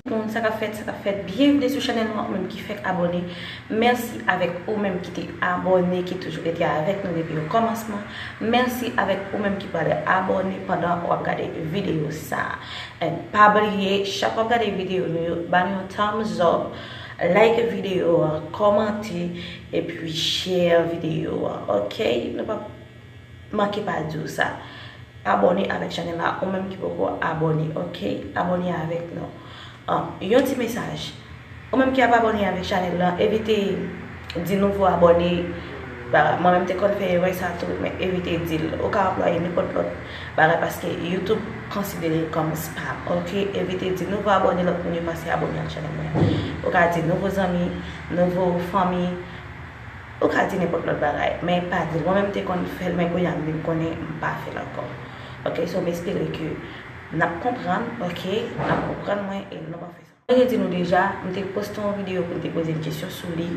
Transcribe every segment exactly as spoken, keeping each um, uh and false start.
Moun, sa k ap fèt, sa k ap fèt. Byenvni sou chanèl mwen, ou menm ki fèk abòne. Mèsi avèk ou menm ki te abòne, ki toujou rete avèk nou depi o kòmansman. Mèsi avèk ou menm ki pral abòne pandan w ap gade videyo sa a. And pa bliye, chak w ap gade videyo nou yo, ba nou yon thumbs up, like videyo a, kòmante, epi share videyo a, oke? Nou p ap manke pa di w sa. Abòne avèk chanèl la, ou menm ki poko abòne, oke? Abòne avèk nou. Ah, yon ti mesaj. Ou menm ki ap abòne avèk chanèl la, evite di nouvo abòne. Ba, mwen menm te konn fè erè sa tou, men evite di l. Ou ka anplwaye nenpòt lòt bagay paske YouTube konsidere kòm spam, oke? Evite di nouvo abòne lòt moun yo pase abòne ak chanèl mwen. Ou ka di nouvo zanmi, nouvo fanmi, ou ka di nenpòt lòt bagay, men pa di l. Mwen menm te konn fè l, men kounye a m vin konnen m pa fè l ankò. Oke, so m espere ke n ap konprann, oke? N ap konprann mwen e nou pa fè sa. Mwen te di nou deja, m te poste yon videyo pou m te poze n kesyon sou li,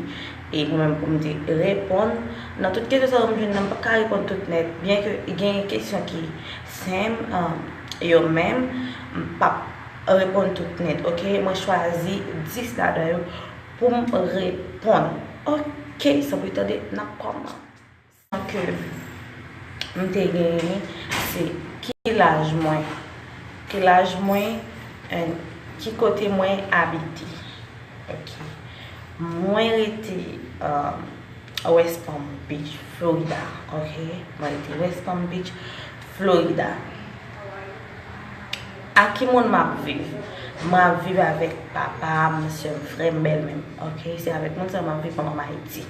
e mwen menm pou m te reponn. Nan tout kesyon sa yo m jwenn nan, m p ap ka reponn tout nèt, byen ke gen kesyon ki senp, um, yo menm, m p ap reponn tout nèt, oke? Mwen chwazi dis ladan yo pou m reponn. Oke, san pli tande, n ap kòmanse. Ke m te genyen, se ki laj mwen, ki laj mwen, and ki kote mwen abite. Oke. Mwen rete, um, West Palm Beach, Florida. Oke. Mwen rete West Palm Beach, Florida. Ak ki moun m ap viv? Mwen ap viv avèk papa m, sè m, frè m, bèlmè m. Oke. Se avèk moun sa m ap viv, manman m Ayiti.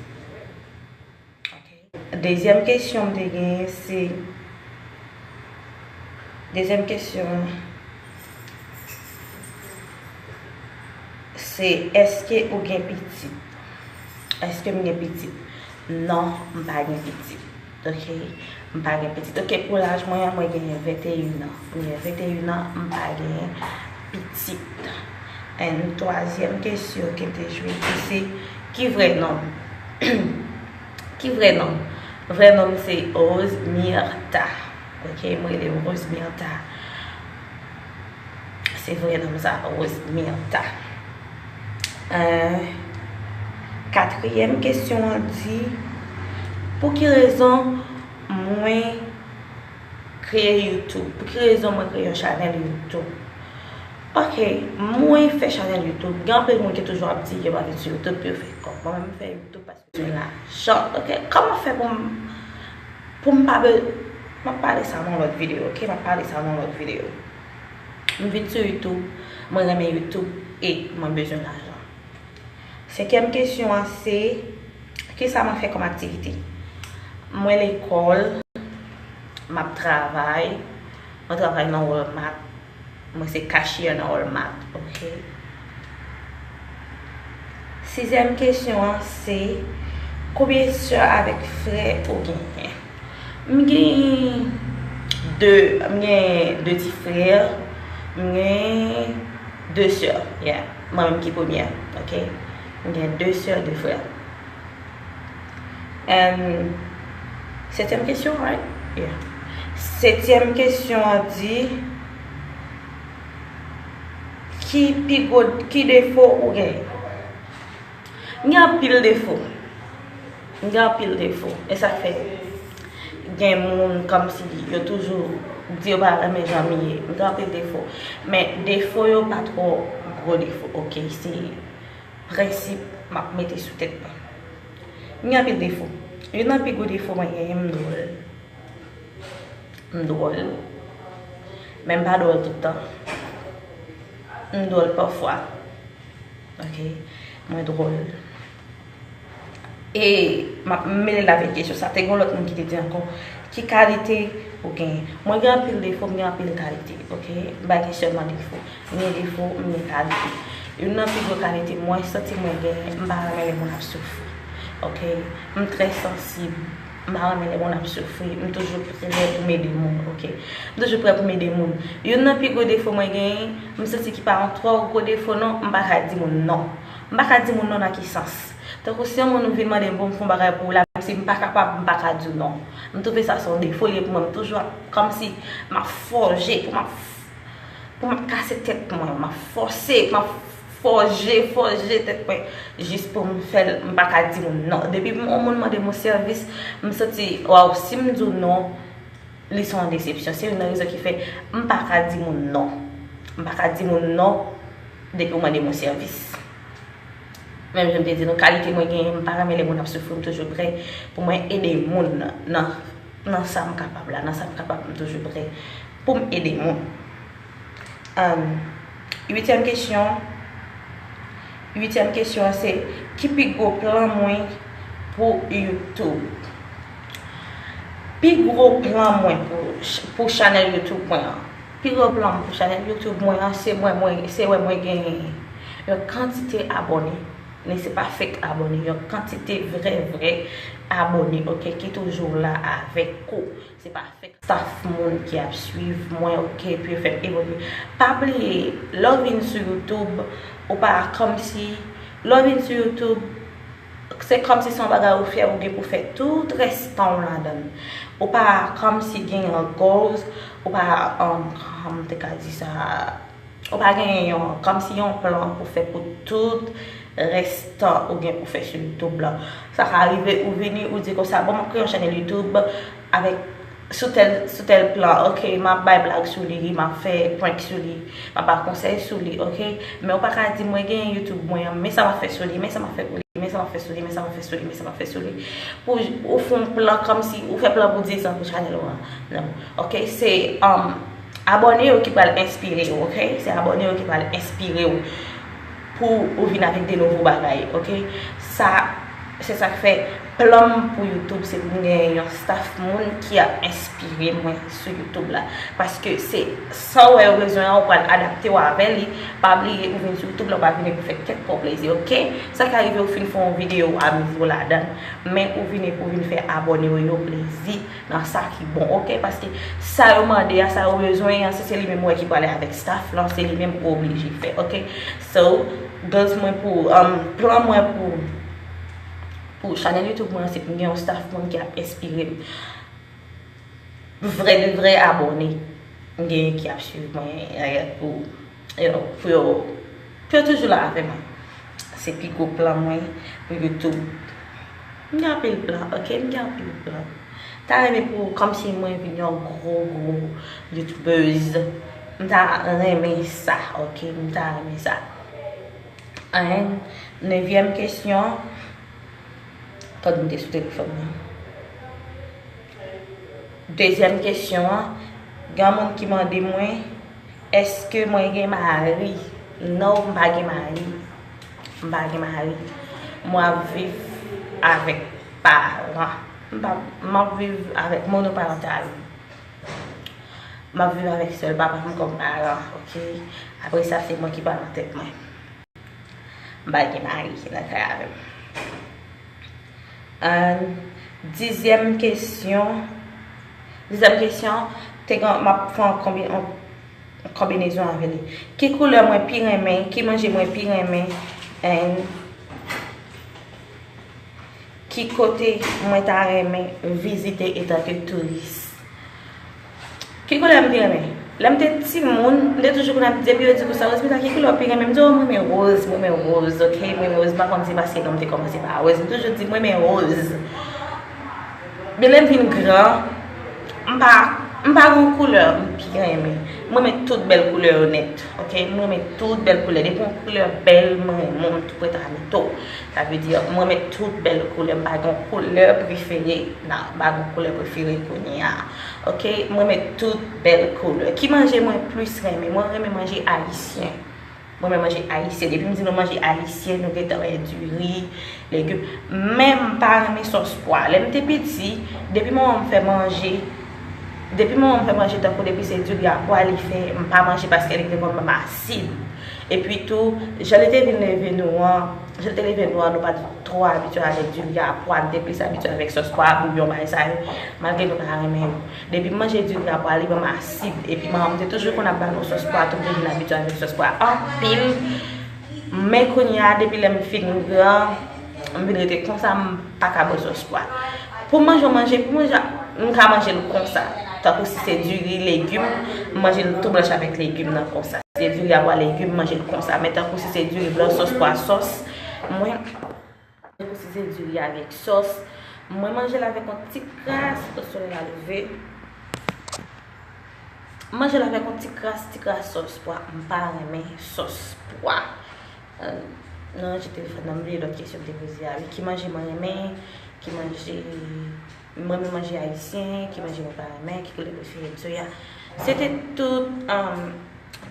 Dezyèm kesyon m te genyen, se, dezyèm kesyon an, se, èske ou gen pitit? Èske m gen pitit? Non, m pa gen pitit. Oke? M pa gen pitit. Oke, pou laj mwen an, mwen genyen venteyen an. Mwen gen venteyen an, m pa gen pitit. And twazyèm kesyon ke m te jwenn, se ki vrè non m? Ki vrè non m? Vrè non m se Rose Myrtha. Oke, mwen rele Rose Myrtha. Se vrè non m sa, Rose Myrtha. Euh, katriyèm kesyon an di, pou ki rezon mwen kreye YouTube? Pou ki rezon mwen kreye yon chanèl YouTube? Oke, mwen fè chanèl YouTube. Gen anpil moun ki toujou ap di yo pa vin sou YouTube pou yo fè kòb. Mwen menm, m fè YouTube paske m bezwen lajan. Oke, kòman fè pou m, pou m pa be-, m ap pale sa nan lòt videyo, oke? M ap pale sa nan lòt videyo. M vin sou YouTube, mwen renmen YouTube e mwen bezwen lajan. Senkyèm kesyon an se, kisa mwen fè kòm aktivite? Mwen lekòl, m ap travay, mwen travay nan Walmart, mwen se cashier nan Walmart, oke? Sizyèm kesyon an se, konbyen sè avèk frè ou genyen? M gen de, m gen de ti frè, m gen de sè, yeah. Mwen menm ki premyè, oke? M gen de sè, de frè. And setyèm kesyon, right? Yeah. Setyèm kesyon an di, ki pi gwo, ki defo ou genyen? M gen anpil defo. M gen anpil defo. E sa k fè gen moun kòmsi yo toujou di yo pa renmen jan m ye. M gen anpil defo. Men defo yo pa twò gwo defo, oke? Se prensip m ap mete sou tèt mwen. M gen anpil defo. Youn nan pi gwo defo mwen genyen, m dwòl. M dwòl. Men m pa dwòl tout tan. M dwòl pafwa. Oke? Mwen dwòl. E m ap mele l avèk kesyon sa. Te gen yon lòt moun ki te di ankò, ki kalite ou genyen? Mwen gen anpil defo, m gen anpil kalite. Oke? M pa gen sèlman defo. M gen defo, m gen kalite. Youn nan pi gwo kalite mwen santi mwen genyen, m pa renmen lè moun ap soufri. Oke? M trè sansib. M pa renmen lè moun ap soufri, m toujou prè pou m ede moun, oke? M toujou prè pou m ede moun. Youn nan pi gwo defo mwen genyen, m santi ki pa yon twò gwo defo non, m pa ka di moun non. M pa ka di moun non nan ki sans? Tankou si yon moun vin mande m pou m fè yon bagay pou ou la, menm si m pa kapab, m pa ka di w non. M twouve sa se yon defo li ye pou mwen, m toujou ap, kòmsi m ap fòje pou m ap pou m ap kase tèt mwen, m ap fòse, m ap fòje, fòje tèt mwen, jis pou m fè l, m pa ka di moun non. Depi yon moun mande m yon sèvis, m santi, waw, si m di w non, li se yon desepsyon. Se youn nan rezon ki fè m pa ka di moun non. M pa ka di moun non depi w mande m yon sèvis. Menm jan m te di nou, kalite mwen genyen, m pa renmen lè moun ap soufri, m toujou prè pou mwen ede moun nan, nan sa m kapab la, nan sa m kapab, m toujou prè pou m ede moun. An, uityèm kesyon, uityèm kesyon an se, ki pi gwo plan mwen pou YouTube? Pi gwo plan mwen pou, pou chanèl YouTube mwen an. Pi gwo plan m pou chanèl YouTube mwen an, se mwen, mwen, se wè mwen gen yon kantite abòne. Men se pa fake abòne, yon kantite vrè, vrè abòne, oke, ki toujou la avèk ou. Se pa fake staff moun ki ap swiv mwen, oke, pou yo fè m evolye. Pa bliye, lè w vin sou YouTube, ou pa kòmsi, lè w vin sou YouTube, se kòmsi se yon bagay ou fè, ou gen pou fè tout restan w ladan l. Ou pa kòmsi gen yon goals, ou pa, um, kòman m te ka di sa, ou pa gen yon, kòmsi yon plan pou fè pou tout restan ou gen pou fè sou YouTube la. Sa ka rive ou vini, ou di konsa, bon, m ap kreye yon chanèl YouTube avèk sou tèl, sou tèl plan, oke, m ap bay blag sou li, m ap fè prank sou li, m ap ba konsèy sou li, oke? Men ou pa ka di mwen gen YouTube mwen an, men sa m ap fè sou li, men sa m ap fè pou li, men sa m ap fè sou li, men sa m ap fè sou li, men sa m ap fè sou li. Pou ou fè yon plan kòmsi, ou fè plan pou diz an pou chanèl ou an. Non. Oke, se, um, abòne yo ki pral enspire w, oke? Se abòne yo ki pral enspire w pou ou vin avèk de nouvo bagay, oke? Sa, se sa k fè plan m pou YouTube, se pou m gen yon staff moun ki ap enspire mwen sou YouTube la. Paske se sa w wè yo bezwen an, ou pral adapte w avè li. Pa bliye, ou vin sou YouTube la, ou pa vini pou fè kèk pa w plezi, oke? Sa ka rive ou fin fè yon videyo, ou amize w ladan l, men ou vini pou vin fè abòne w yo plezi nan sa ki bon, oke? Paske sa yo mande a, sa yo bezwen an, si se li menm ou wè ki prale avèk staff lan, se li menm ou oblije fè, oke? So, goals mwen pou, um, plan mwen pou, pou chanèl YouTube mwen, se pou m gen yon staff moun ki ap enspire m. Vrè de vrè abòne. M gen ki ap swiv mwen, eh, pou, you know, pou yo, pou yo toujou la avè mwen. Se pi gwo plan mwen pou YouTube. M gen anpil plan, oke? M gen anpil plan. M ta renmen pou, kòmsi mwen vin yon gwo, gwo YouTubeuse. M ta renmen sa, oke? M ta renmen sa. An, nevyèm kesyon. Tande m te sou telefòn nan. Dezyèm kesyon an, gen yon moun ki mande mwen, èske mwen gen mari? Non, m pa gen mari. M pa gen mari. Mwen ap viv avèk paran. M pa, m ap viv avèk monoparantal. M ap viv avèk sèl papa m kòm paran, oke? Apre sa, se mwen ki paran tèt mwen. M pa gen mari ki nan kay avè m. An, dizyèm kesyon. Dizyèm kesyon, te gen, m ap fè yon konbi-, yon konbinezon avè li. Ki koulè mwen pi renmen? Ki manje mwen pi renmen? And ki kote mwen ta renmen vizite etanke touris? Ki koulè m pi renmen? Lè m te timoun, m te toujou konn ap, depi yo di konsa, Rosemita, ki koulè w pi renmen? M di, o, mwen renmen woz, mwen renmen woz, oke? Mwen renmen woz, m pa konn si paske non m te kòmanse pa woz. M toujou di, mwen renmen woz. Men lè m vin gran, m pa, m pa gen yon koulè m pi renmen. Mwen renmen tout bèl koulè yo nèt, oke? Mwen renmen tout bèl koulè. Depi yon koulè bèl, mwen renmen, m tou prèt a mete w. Sa vle di, mwen renmen tout bèl koulè. M pa gen yon koulè prefere. Non, m pa gen yon koulè prefere kounye a. Oke, mwen renmen tout bèl koulè. Ki manje mwen plis renmen? Mwen renmen manje ayisyen. Mwen renmen manje ayisyen. Depi m di nou manje ayisyen, nou gentan wè diri, legim. Men m pa renmen sòs pwa. Lè m te piti, depi manman m fè manje, Depi manman m fè manje, tankou depi se diri a pwa li fè, m pa manje paske li te konn ban m asid. Epi tou, jan li te vin leve nou an, jan li te leve nou an, nou pa t twò abitye avèk diri a pwa, nou te plis abitye avèk sòs pwa, bouyon, bagay sa yo, malgre nou pa renmen yo. Depi m manje diri a pwa, li ban m asid. Epi manman m te toujou konn ap ba nou sòs pwa, tou m te vin abitye avèk sòs pwa anpil. Men kounye a, depi lè m fin gran, m vin rete konsa, m pa ka bwè sòs pwa. Pou m manje yon manje, pou manje, m ka manje l konsa. Tankou si se diri, legim, m manje l tou blanch avèk legim nan konsa. Si se diri a pwa, legim, m manje l konsa. Men tankou si se diri blan, sòs pwa, sòs, mwen, tankou si se diri avèk sòs, mwen manje l avèk yon ti kras, o solèy la leve. M manje l avèk yon ti kras, ti kras sòs pwa. M pa renmen sòs pwa. Euh, nan ranje telefòn nan, m bliye lòt kesyon m te poze a wi. Ki manje mwen renmen? Ki manje, mwen renmen manje ayisyen? Ki manje mwen pa renmen? Ki koulè prefere m? So, yeah. Se te tout, um,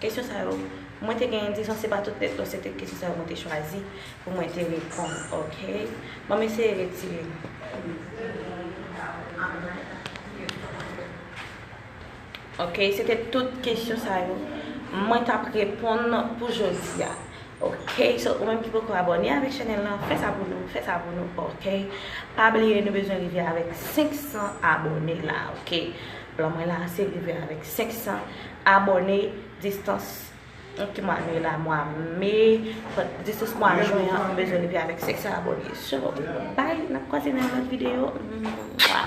kesyon sa yo. Mwen te gen dizon, se pa tout nèt non, se te kesyon sa yo mwen te chwazi pou mwen te reponn, oke? Ban m eseye retire. Oke, se te tout kesyon sa yo mwen t ap reponn pou jodi a. Oke, so ou menm ki poko abòne avèk chanèl lan, fè sa pou nou, fè sa pou nou, oke? Pa bliye nou bezwen rive avèk senk san abòne la, oke? Plan mwen la, se rive avèk senk san abòne, distans, ki mwa nou ye la, mwa me, distans mwa jen an, m bezwen rive avèk senk san abòne. So, bye, n ap kwaze nan yon lòt videyo. Mwah.